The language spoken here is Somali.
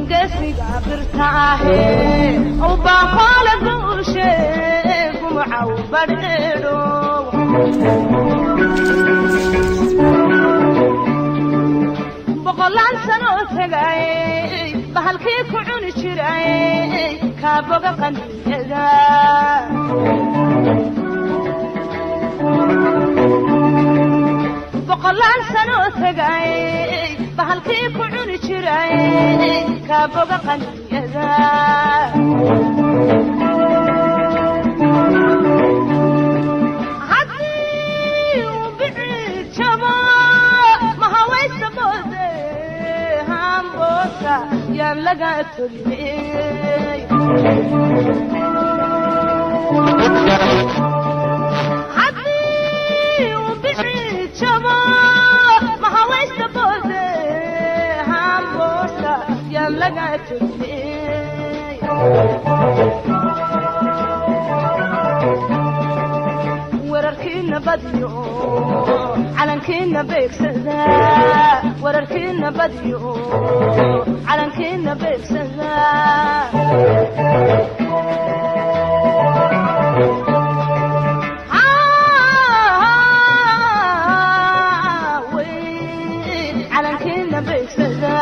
Geesiga birta ahe u baaqoola guushe gumucaw badheedho, 100 sano tagay bahalkii ku cuni jiray kaaboga qaniyada. 100 sano tagay bahalkii ku cuni jiray kaaboga qaniyada. Haddii uu bicid jabo mahawaysta moode hamboota yaan laga toliyey. Haddii uu bicid jabo mahawaysta moode hamboota yaan laga toliyey. Wararkiina badiyo calankiina beegsada, wararkiina badiyo calankiina beegsada. Calankiina beegsada,